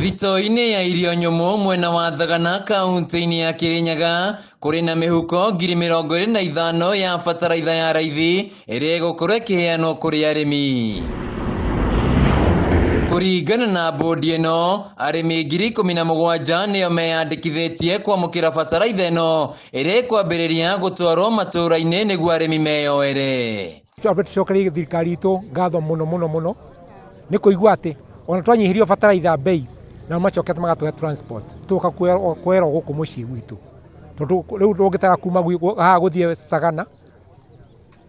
Thitoo-inĩ ya irio nyũmũ mwena wa Thagana kaunti-inĩ ya Kirinyaga kũrĩ na mĩhuko 25,000 ya bataraitha ya raithi ĩrĩa ĩgũkorwo ĩkĩheanwo kũrĩ arĩmi. Kũringana na bodi ĩno, arĩmi 17,000 nĩo meyandĩkithĩtie kwamũkĩra bataraitha ĩno ĩrĩa ĩkwambĩrĩria gũtwarwo matũũra-inĩ nĩguo arĩmi meyoere. Twambe tũcokerie thirikari itũ ngatho mũno mũno mũno nĩ kũigua atĩ ona twanyihirio bataraitha bei nao macokete magatũhe transport tũgoka kwerwo gũkũ mũciĩ gwitũ, tondũ rĩu tũngĩtara kuma haha gũthiĩ Sagana,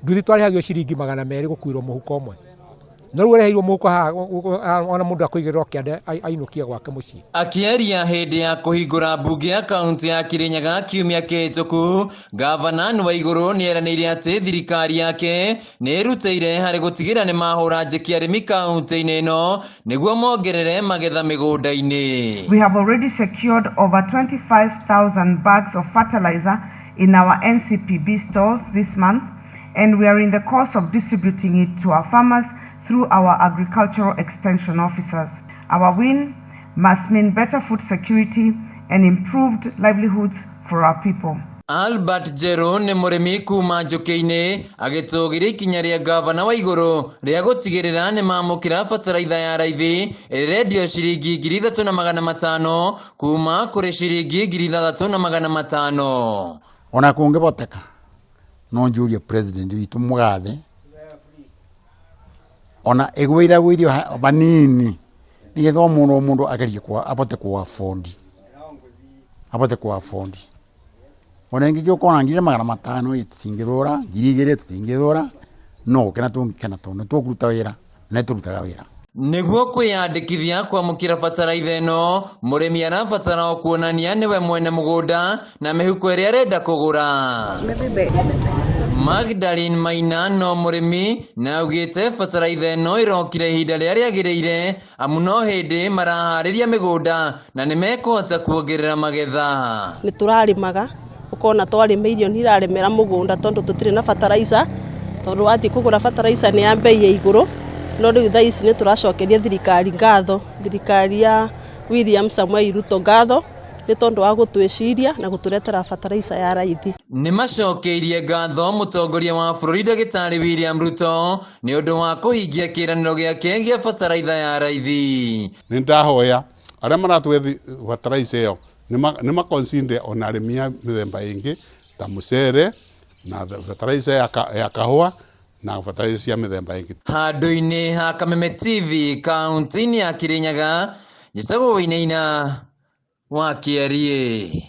nduthi twarĩhagio ciringi 200 gũkuĩrwo mũhuko ũmwe, no rĩu ũreheirwo mũhuko haha ona mũndũ akũigĩrĩrwo kĩande ainũkie gwake mũciĩ. Akĩaria hĩndĩ ya kũhingũra mbunge ya kaunti ya Kirinyaga kiumia kĩhĩtũku, Gavana Waigũrũ nĩeranĩire atĩ thirikari yake nĩ ĩrutĩire harĩ gũtigĩrĩra nĩ mahũra njeki arĩmi kaunti-inĩ ĩno nĩguo mongerere magetha mĩgũnda-inĩ. We have already secured over 25,000 bags of fertilizer in our NCPB stores this month, and we are in the course of distributing it to our farmers through our agricultural extension officers. Our win must mean better food security and improved livelihoods for our people. Albert Njeru nĩ mũrĩmi kuma Njũkĩ-inĩ agĩtũgĩria ikinya rĩa gavana Waigũrũ rĩa gũtigĩrĩra nĩ mamũkĩra bataraitha ya raithi ĩrĩa ĩrendio ciringi 3,500 kuma kũrĩ ciringi 6,500. Ona kũngĩhoteka no njũrie president witũ mũgathe ona ĩgũithagũithio banini nĩgetha o mũndũ o mũndũ agerie abote ku afford, abote ku afford. Ona ĩngĩ ũkona 1,500 ĩ tũtingĩthũra, 2,000 tũtingĩthũra, no gũkena tũngĩkena tondũ nĩ tũkũruta wĩra na nĩ tũrutaga wĩra. Nĩguo kwĩyandĩkithia kwamũkĩra bataraitha ĩno, mũrĩmi arabatara o kuonania nĩwe mwene mũgũnda na mĩhuko ĩrĩa arenda kũgũra. Magdalene Maina no mũrĩmi na augĩte bataraitha ĩno ĩrokire ihinda rĩrĩa rĩagĩrĩire amu no hĩndĩ maraharĩria mĩgũnda na nĩmekũhota kuongerera magetha. Nĩ tũrarĩmaga ũkona twarĩma irio nĩ iraremera mũgũnda tondũ tũtirĩ na bataraitha, tondũ wathiĩ kũgũra bataraitha nĩ ya mbei ya igũrũ, no rĩu thaa ici nĩ tũracokeria thirikari ngatho, thirikari ya William Samoei Ruto ngatho nĩ tondũ wa gũtwĩciria na gũtũretera bataraitha ya raithi. Nĩ macokeirie ngatho mũtongoria wa bũrũri ndagĩtarĩ William Ruto nĩ ũndũ wa kũhingia kĩĩranĩro gĩake gĩa bataraitha ya raithi. Nĩ ndahoya arĩa maratũhe bataraitha ĩyo nĩ maconsider ona arĩmi a mĩthemba ĩngĩ ta mũcere na bataraitha ya kahũa na bataraitha cia mĩthemba ĩngĩ. Handũ-inĩ ha Kameme TV kaunti-inĩ ya Kirinyaga, njĩtagwo Wainaina wa Kĩariĩ.